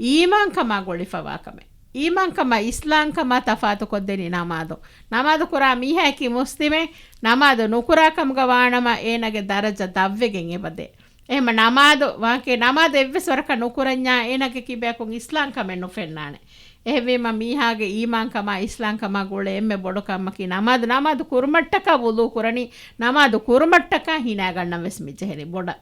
އީމާންކަމާ ގުޅިފަވާ ކަމެއް. އީމާންކަމާ އިސްލާމްކަމާ ތަފާތުކޮށްދެނީ ނަމާދު. ނަމާދު ކުރާ މީހާއަކީ މުސްލިމެއް، ނަމާދު ނުކުރާ ކަމުގަ ވާނަމަ އޭނާގެ ދަރަޖަ ދަށްވެގެން އެބަދޭ. އެހެމަ ނަމާދު ވާކޭ ނަމާދު އެއްވެސް ވަރަކަށް ނުކުރަންޏާ އޭނާގެ ކިބަޔަކުން އިސްލާމްކަމެއް ނުފެންނާނެ. އެހެންވީމަ މީހާގެ އީމާންކަމާ އިސްލާމްކަމާ ގުޅޭ އެންމެ ބޮޑު ކަމަކީ ނަމާދު. ނަމާދު ކުރުމަށްޓަކާ ވުޟޫ ކުރަނީ، ނަމާދު ކުރުމަށްޓަކާ ހިނާގަންނަން ވެސް މި ޖެހެނީ ބޮޑަށް.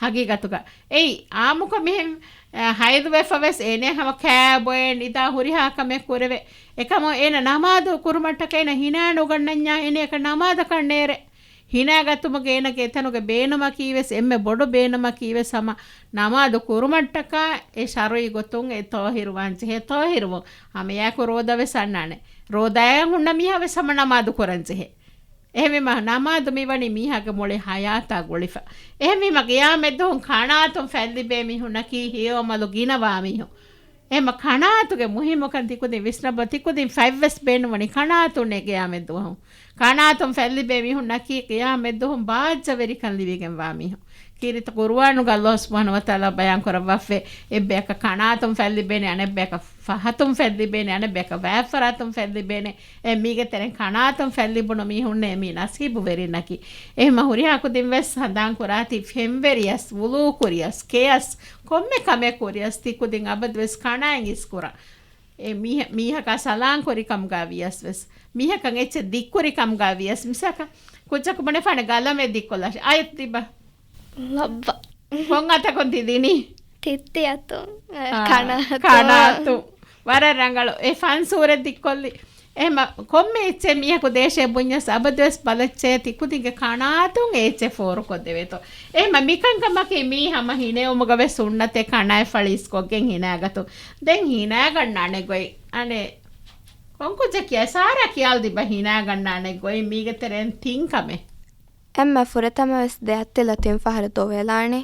ހަގީގަތުގަ އެއީ އާއްމުކޮށް މިހެން، އަ، ހައިޟުވެފަ ވެސް އޭނަ ހަމަ ކާބޮއެ ނިދާ ހުރިހާ ކަމެއް ކުރެވެ. އެކަމު އޭނަ ނަމާދު ކުރުމަށްޓަކައި އޭނަ ހިނާ ނުގަންނަންޏާ އޭނަޔަކަށް ނަމާދަކަށް ނޭރެ. ހިނާގަތުމުގެ އޭނަގެ އެތަނުގެ ބޭނުމަކީ ވެސް އެންމެ ބޮޑު ބޭނުމަކީ ވެސް ހަމަ ނަމާދު ކުރުމަށްޓަކާ އެ ޝަރުޢީ ގޮތުން އެ ޠާހިރުވާން ޖެހޭ ޠާހިރުވުން. ހަމައެއާއެކު ރޯދަ ވެސް އަންނާނެ. ރޯދައަށް ހުންނަ މީހާ ވެސް ހަމަ ނަމާދު ކުރަން ޖެހޭ. އެހެންވީމަ ނަމާދު މިވަނީ މީހާގެ މުޅި ޙަޔާތާ ގުޅިފަ. އެހެންވީމަ ޤިޔާމަތްދުވަހުން ކަނާތުން ފަތްލިބޭ މީހުންނަކީ ހެޔޮ ޢަމަލު ގިނަވާ މީހުން. އެހެންމަ ކަނާތުގެ މުހިއްމުކަން ތިކުދިން ވިސްނަބަ، ތިކުދިން ފަތްވެސް ބޭނުންވަނީ ކަނާތުންނޭ ޤިޔާމަތްދުވަހުން. ކަނާތުން ފަތްލިބޭ މީހުންނަކީ ޤިޔާމަތްދުވަހުން ބާއްޖަވެރިކަން ލިބިގެންވާ މީހުން. ކީރިތި ޤުރުއާނުގަ ﷲ ސުބްޙާނަހޫ ވަތަޢާލާ ބަޔާން ކުރައްވާފައި، އެއްބަޔަކަށް ކަނާތުން ފަތްލިބޭނެ، އަނެއްބަޔަކަށް ފަހަތުން ފަތްލިބޭނެ، އަނެއްބަޔަކަށް ވާތްފަރާތުން ފަތްލިބޭނެ. އެ މީގެ ތެރެއިން ކަނާތުން ފަތްލިބުނު މީހުންނޭ މީ ނަސީބުވެރިންނަކީ. އެހެމަ ހުރިހާ ކުދިން ވެސް ހަނދާން ކުރާތީ، ފެންވެރިޔަސް، ވުޟޫ ކުރިޔަސް، ކެޔަސް، ކޮންމެ ކަމެއް ކުރިޔަސް ތި ކުދިން އަބަދުވެސް ކަނާއިން އިސްކުރަން. އެ މީހ-، މީހަކާ ސަލާން ކުރި ކަމުގަ ވިޔަސް ވެސް، މީހަކަށް އެއްޗެއް ދިއްކުރި ކަމުގަ ވިޔަސް، މިސާކަށް ކުއްޖަކު ބުނެފާނެ ގަލަމެއް ދިއްކޮށްލާށި. އާޔަތު ތިބަ. ލައްބަ. ކޮން އަތަކުން ތި ދިނީ؟ ތިއްތި އަތުން. އެ، އާ، ކަނާތު. ކަނާތު. ވަރަށް ރަނގަޅު. އެ ފަންސޫރެއް ދިއްކޮށްލި. އެހެމަ ކޮންމެ އެއްޗެއް މީހަކު ދޭށޭ ބުންޏަސް އަބަދުވެސް ބަލައްޗޭ ތި ކުދިންގެ ކަނާތުން އެ އެއްޗެއް ފޯރުކޮށްދެވޭތޯ. އެހެމަ މިކަންކަމަކީ މީ ހަމަ ހިނެއުމުގަ ވެސް ސުންނަތެއް ކަނާތް ފަޅި އިސްކޮށްގެން ހިނާގަތުން. ދެން ހިނާގަންނާނެ ގޮތް. އަނެއް ކޮންކުއްޖެއް ކިޔާ؟ ސާރާ ކިޔާލަދީބަ ހިނާގަންނާނެ ގޮތް މީގެ ތެރެއިން ތިން ކަމެއް. އެންމެ ފުރަތަމަވެސް ދެއަތްތިލަ ތިން ފަހަރު ދޮވެލާނެ.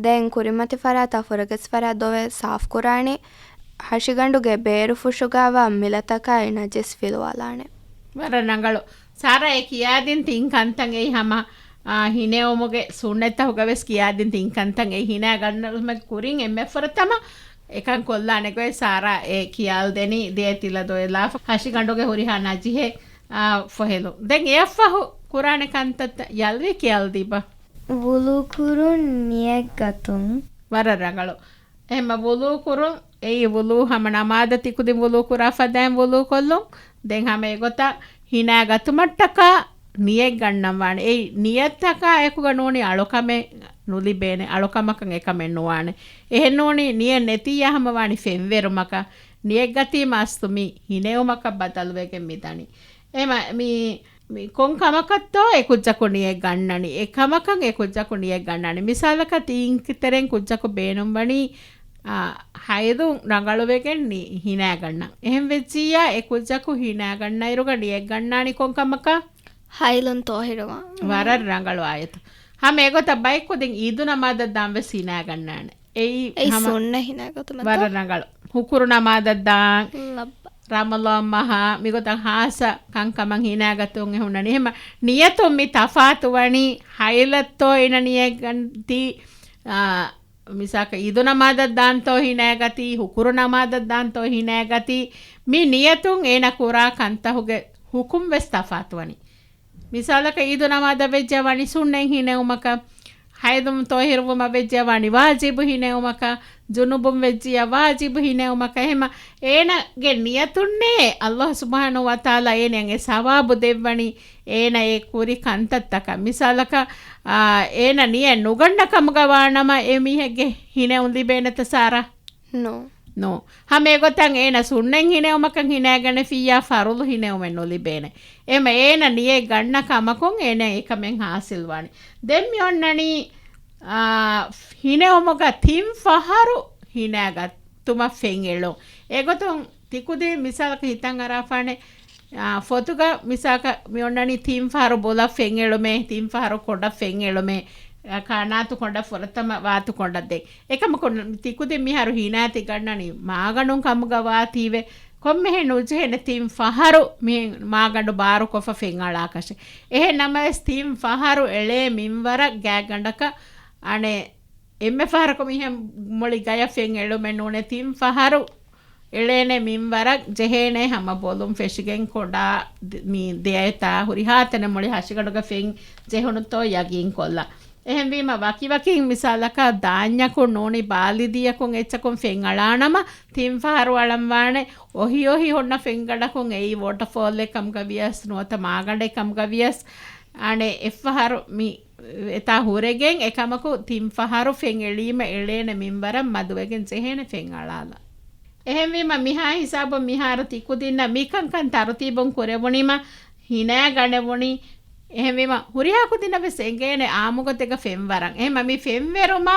ދެން ކުރިމަތި ފަރާތާ ފުރަގަސް ފަރާތް ދޮވެ ސާފުކުރާނެ. ހަށިގަނޑުގެ ބޭރު ފުށުގަވާ މިލަތަކާއި ނަޖިސް ފިލުވާލާނެ. ވަރަށް ރަނގަޅު. ސާރާ އެ ކިޔާދިން ތިން ކަންތައް އެއީ ހަމަ، އާ، ހިނެއުމުގެ ސުންނަތްތަކުގަ ވެސް ކިޔާދިން ތިން ކަންތައް އެއީ ހިނާ ގަންނަ ކުރިން އެންމެ ފުރަތަމަ އެކަން ކޮށްލާނެ ގޮތް ސާރާ އެ ކިޔާލް ދެނީ ދެއަތްތިލަ ދޮވެލާފަ ހަށިގަނޑުގެ ހުރިހާ ނަޖިހެއް، އާ، ފޮހެލުން. ދެން އެއަށްފަހު ކުރާނެ ކަންތައްތައް ޔަލްވީ ކިޔާލް ދީބަ. ވުޟޫ ކުރުން ނިޔަތް ގަތުން. ވަރަށް ރަނގަޅު. އެހެމަ ވުޟޫ ކުރުން، އެއީ ވުޟޫ ހަމަ ނަމާދަށް ތިކުދިން ވުޟޫ ކުރާ ފަދައިން ވުޟޫ ކޮށްލުން. ދެން ހަމަ އެގޮތަށް ހިނާ ގަތުމަށްޓަކާ ނިޔަތް ގަންނަން ވާނެ. އެއީ ނިޔަތަކާ އެކުގަ ނޫނީ އަޅުކަމެއް ނުލިބޭނެ. އަޅުކަމަކަށް އެކަމެއް ނުވާނެ. އެހެން ނޫނީ ނިޔަތް ނެތިއްޔާ ހަމަ ވާނީ ފެންވެރުމަކަށް. ނިޔަތް ގަތީމަ އަސްލު މި ހިނެއުމަކަށް ބަދަލުވެގެން މި ދަނީ. އެމަ-، މި މި ކޮން ކަމަކަށްތޯ އެ ކުއްޖަކު ނިޔަތް ގަންނަނީ؟ އެ ކަމަކަށް އެ ކުއްޖަކު ނިޔަތް ގަންނަނީ. މިސާލަކަށް ތީން ތެރެއިން ކުއްޖަކު ބޭނުންވަނީ، އާ، ހައިޟު ރަނގަޅުވެގެން ނި-، ހިނާގަންނަން. އެހެން ވެއްޖިއްޔާ އެ ކުއްޖަކު ހިނާގަންނައިރުގަ ނިޔަތް ގަންނާނީ ކޮން ކަމަކަށް؟ ހައިޟުން ޠާހިރުވާން. ވަރަށް ރަނގަޅު އާޔަތު. ހަމަ އެގޮތަށް ބައެއް ކުދިން އީދު ނަމާދަށް ދާން ވެސް ހިނާގަންނާނެ. އެއީ އެއީ ހަމަ ސުންނަ ހިނާގަތުމަށް. ވަރަށް ރަނގަޅު. ހުކުރު ނަމާދަށް ދާން. ލައްބަ. ރަމަޟާން މަހާ މިގޮތަށް ހާއްސަ ކަންކަމަށް ހިނާގަތުން އެ ހުންނަނީ. އެހެމަ ނިޔަތުން މި ތަފާތުވަނީ ހައިޟަތޯ އޭނަ ނިޔަތް ގަންތީ، އާ، މިސާކަށް އީދު ނަމާދަށް ދާންތޯ ހިނާގަތީ، ހުކުރު ނަމާދަށް ދާންތޯ ހިނާގަތީ، މި ނިޔަތުން އޭނަ ކުރާ ކަންތަހުގެ ހުކުމް ވެސް ތަފާތުވަނީ. މިސާލަކަށް އީދު ނަމާދަށް ވެއްޖެއްޔާ ވާނީ ސުންނަތް ހިނެއުމަކަށް، ހައިޟުން ޠާހިރުވުމަށް ވެއްޖެއްޔާ ވާނީ ވާޖިބު ހިނެއުމަކަށް، ޖުނުބުން ވެއްޖިއްޔާ ވާޖިބު ހިނެއުމަކަށް. އެހެމަ އޭނަގެ ނިޔަތުންނޭ ﷲ ސުބްޙާނަހޫ ވަތަޢާލާ އޭނައަށް އެ ސަވާބު ދެއްވަނީ އޭނަ އެ ކުރި ކަންތައްތަކަށް. މިސާލަކަށް، އާ، އޭނަ ނިޔަތް ނުގަންނަ ކަމުގަ ވާނަމަ އެ މީހެއްގެ ހިނެއުން ލިބޭނެތަ ސާރާ؟ ނޯ. ނޯ. ހަމަ އެގޮތަށް އޭނަ ސުންނަތް ހިނެއުމަކަށް ހިނާގަނެފިއްޔާ ފަރުޟު ހިނެއުމެއް ނުލިބޭނެ. އެމަ އޭނަ ނިޔަތް ގަންނަ ކަމަކުން އޭނަ އެކަމެއް ހާސިލްވާނެ. ދެން މި އޮންނަނީ، އާ، ހިނެއުމުގަ ތިން ފަހަރު ހިނާގަތުމަށް ފެންއެޅުން. އެގޮތުން ތިކުދިން މިސާލަކަށް ހިތަށް އަރާފާނެ، އާ، ފޮތުގަ މިސާކަށް މި އޮންނަނީ ތިން ފަހަރު ބޮލަށް ފެންއެޅުމޭ، ތިން ފަހަރު ކޮނޑަށް ފެންއެޅުމޭ، އާ، ކާނާތު ކޮނޑަށް ފުރަތަމަ ވާތު ކޮނޑަށް ދެން. އެކަމަކު ތިކުދިން މިހާރު ހިނާތި ގަންނަނީ މާގަނޑުން ކަމުގަ ވާތީވެ، ކޮންމެހެން ނުޖެހޭނެ ތިން ފަހަރު މި މާގަނޑު ބާރުކޮށްފަ ފެންއަޅާކަށެއް. އެހެން ނަމަވެސް ތިން ފަހަރު އެޅޭ މިންވަރަށް ގާތްގަނޑަކަށް އަނެއް އެންމެ ފަހަރަކު މިހެން މުޅި ގަޔަށް ފެން އެޅުމެއް ނޫނޭ. ތިން ފަހަރު އެޅޭނެ މިންވަރަށް ޖެހޭނެ ހަމަ ބޮލުން ފެށިގެން ކޮނޑާ ދ-، މި ދެއަތާ ހުރިހާ ތަނެއް މުޅި ހަށިގަނޑުގަ ފެން ޖެހުނުތޯ ޔަގީން ކޮށްލާ. އެހެންވީމަ ވަކިވަކިން މިސާލަކަށް ދާންޏަކުން ނޫނީ ބާލިދީއަކުން އެއްޗަކުން ފެން އަޅާނަމަ ތިން ފަހަރު އަޅަން ވާނެ. އޮހި އޮހި ހުންނަ ފެންގަނޑަކުން އެއީ ވޯޓަފޯލެއް ކަމުގަ ވިޔަސް ނުވަތަ މާގަނޑެއް ކަމުގަ ވިޔަސް އަނެއް އެއްފަހަރު މި އެތާ ހުރެގެން އެކަމަކު ތިން ފަހަރު ފެން އެޅީމަ އެޅޭނެ މިންވަރަށް މަދުވެގެން ޖެހޭނެ ފެން އަޅާލަ. އެހެންވީމަ މިހާ ހިސާބުން މިހާރު ތިކުދިންނަށް މިކަންކަން ތަރުތީބުން ކުރެވުނީމަ ހިނާގަނެވުނީ. އެހެންވީމަ ހުރިހާ ކުދިންނަށް ވެސް އެނގޭނެ އާއްމުގޮތެއްގަ ފެންވަރަށް. އެހެންމަ މި ފެންވެރުމާ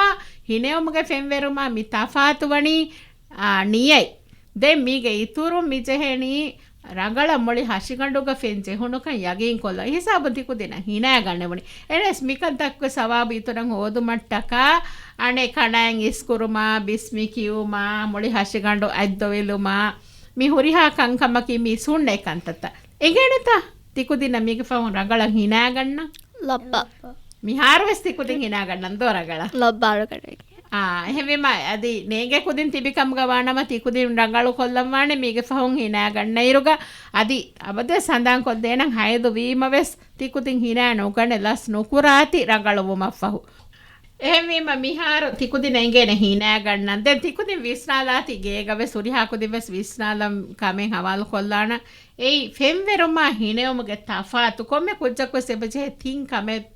ހިނެއުމުގެ ފެންވެރުމާ މި ތަފާތުވަނީ، އާ، ނިޔަތް. ދެން މީގެ އިތުރުން މި ޖެހެނީ ރަނގަޅަށް މުޅި ހަށިގަނޑުގަ ފެން ޖެހުނުކަން ޔަގީންކޮށްލަން. ހިސާބުން ތިކުދިންނަށް ހިނާގަނެވުނީ. އެނަސް މިކަންތަކުގެ ސަވާބު އިތުރަށް ހޯދުމަށްޓަކާ އަނެއް ކަނާތް އިސްކުރުމާ، ބިސްމި ކިޔުމާ، މުޅި ހަށިގަނޑު އަތްދޮވެލުމާ، މި ހުރިހާ ކަންކަމަކީ މީ ސުންނަތް ކަންތައްތައް. އެނގޭނެތަ؟ ތިކުދިންނަށް މީގެ ފަހުން ރަނގަޅަށް ހިނާގަންނަން. ލައްބަ. މިހާރު ވެސް ތިކުދިން ހިނާގަންނަން ދޯ ރަނގަޅަށް. ލޮބާރުގަޑައިގެ. އާ، އެހެންވީމަ އަދި ނޭނގޭ ކުދިން ތިބި ކަމުގަ ވާނަމަ ތިކުދިން ރަނގަޅު ކޮށްލަން ވާނެ މީގެ ފަހުން ހިނާގަންނައިރުގަ. އަދި އަބަދުވެސް ހަނދާން ކޮށްދޭނަން ހައިޟު ވީމަ ވެސް ތިކުދިން ހިނާ ނުގަނެ ލަސް ނުކުރާތި ރަނގަޅުވުމަށްފަހު. އެހެންވީމަ މިހާރު ތިކުދިން އެނގޭނެ ހިނާގަންނަން. ދެން ތިކުދިން ވިސްނާލާތި ގޭގަ ވެސް ހުރިހާ ކުދިން ވެސް ވިސްނާލަން ކަމެއް ހަވާލު ކޮށްލާނަން. އެއީ ފެންވެރުމާ ހިނެއުމުގެ ތަފާތު ކޮންމެ ކުއްޖަކު ވެސް އެބަޖެހޭ ތިން ކަމެއް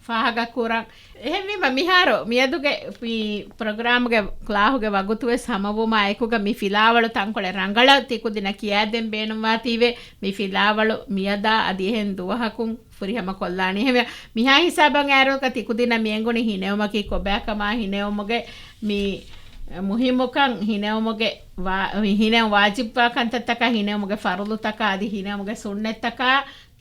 ފާހަގަ ކުރަން. އެހެންވީމަ މިހާރު މިއަދުގެ މި ޕްރޮގްރާމްގެ ކްލާހުގެ ވަގުތު ވެސް ހަމަވުމާ އެކުގަ މި ފިލާވަޅު ތަންކޮޅެއް ރަނގަޅަށް ތިކުދިނަށް ކިޔާދޭން ބޭނުންވާތީވެ. މި ފިލާވަޅު މިއަދާ އަދި އެހެން ދުވަހަކުން ފުރިހަމަ ކޮށްލާނީ. އެހެންވެ، މިހާ ހިސާބަށް އައިރުގަ ތިކުދިނަށް މިއެނގުނީ ހިނެއުމަކީ ކޮބާކަމާ، ހިނެއުމުގެ މި މުހިއްމުކަން، ހިނެއުމުގެ ވާ-، ހިނެއުމު ވާޖިބްވާ ކަންތައްތަކާ، ހިނެއުމުގެ ފަރުޟުތަކާ އަދި ހިނެއުމުގެ ސުންނަތްތަކާ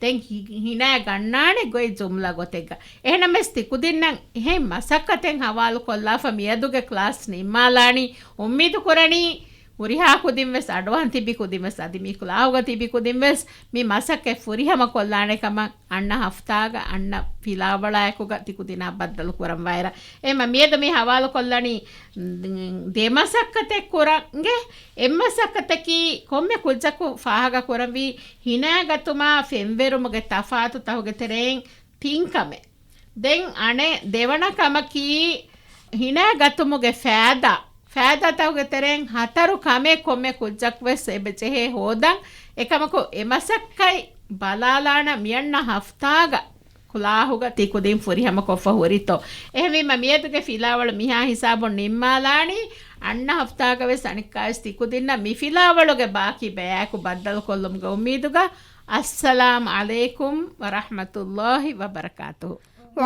ދެން ހި-، ހިނާ ގަންނާނެ ގޮތް ޖުމްލަ ގޮތެއްގަ. އެހެނަމެސް ތިކުދިންނަށް އެހެން މަސައްކަތެއް ހަވާލު ކޮށްލާފަ މިއަދުގެ ކްލާސް ނިންމާލާނީ. އުއްމީދު ކުރަނީ ހުރިހާ ކުދިން ވެސް އަޑުއަހަން ތިބި ކުދިން ވެސް އަދި މި ކްލާހުގަ ތިބި ކުދިން ވެސް މި މަސައްކަތް ފުރިހަމަ ކޮށްލާނެ ކަމަށް އަންނަ ހަފްތާގަ އަންނަ ފިލާވަޅާއެކުގަ ތިކުދިނާ ބައްދަލު ކުރަން ވާއިރަށް. އެމަ މިއަދު މި ހަވާލު ކޮށްލަނީ ދެ މަސައްކަތެއް ކުރަންގެ. އެއް މަސައްކަތަކީ ކޮންމެ ކުއްޖަކު ފާހަގަ ކުރަންވީ ހިނާގަތުމާ ފެންވެރުމުގެ ތަފާތު ތަހުގެ ތެރެއިން ތިން ކަމެއް. ދެން އަނެއް ދެވަނަ ކަމަކީ ހިނާގަތުމުގެ ފައިދާ. ފައިދާތަކުގެ ތެރެއިން ހަތަރު ކަމެއް ކޮންމެ ކުއްޖަކު ވެސް އެބަ ޖެހޭ ހޯދަން. އެކަމަކު އެ މަސައްކަތް ބަލާލާނަ މިއަންނަ ހަފްތާގަ ކުލާހުގަ ތި ކުދިން ފުރިހަމަ ކޮށްފަ ހުރިތޯ. އެހެންވީމަ މިއަދުގެ ފިލާވަޅު މިހާ ހިސާބުން ނިންމާލާނީ. އަންނަ ހަފްތާގަ ވެސް އަނެއްކާވެސް ތި ކުދިންނަށް މި ފިލާވަޅުގެ ބާކީ ބަޔާކު ބައްދަލު ކޮށްލުމުގެ އުއްމީދުގަ. އައްސަލާމް ޢަލައިކުމް ވަރަޙްމަތުﷲ ވަބަރަކާތުހު.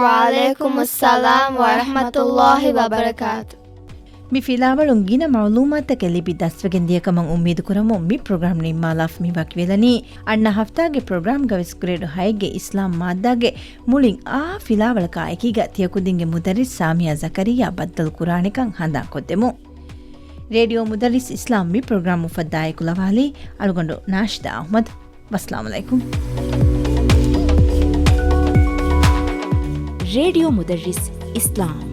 ވަޢަލައިކުމުއްސަލާމް ވަރަޙްމަތުﷲ ވަބަރަކާތު. މި ފިލާވަޅުން ގިނަ މަޢުލޫމާތަކެއް ލިބި ދަސްވެގެން ދިޔަކަމަށް އުއްމީދު ކުރަމުން މި ޕްރޮގްރާމް ނިންމާލާފަ މި ވަކިވެލަނީ. އަންނަ ހަފްތާގެ ޕްރޮގްރާމްގަ ވެސް ގްރޭޑު ހައެއްގެ އިސްލާމް މާއްދާގެ މުޅިން އާ ފިލާވަޅަކާ އެކީގަ ތިޔަކުދިންގެ މުދައްރިސް ސާމިޔާ ޒަކަރިއްޔާ ބައްދަލު ކުރާނެކަން ހަނދާން ކޮށްދެމު. ރޭޑިއޯ މުދައްރިސް އިސްލާމް މި ޕްރޮގްރާމް އުފައްދާ އެކުލަވާލީ އަޅުގަނޑު ނާޝިދާ އަޙްމަދު. ވައްސަލާމް ޢަލައިކުމް. ރޭޑިއޯ މުދައްރިސް އިސްލާމް.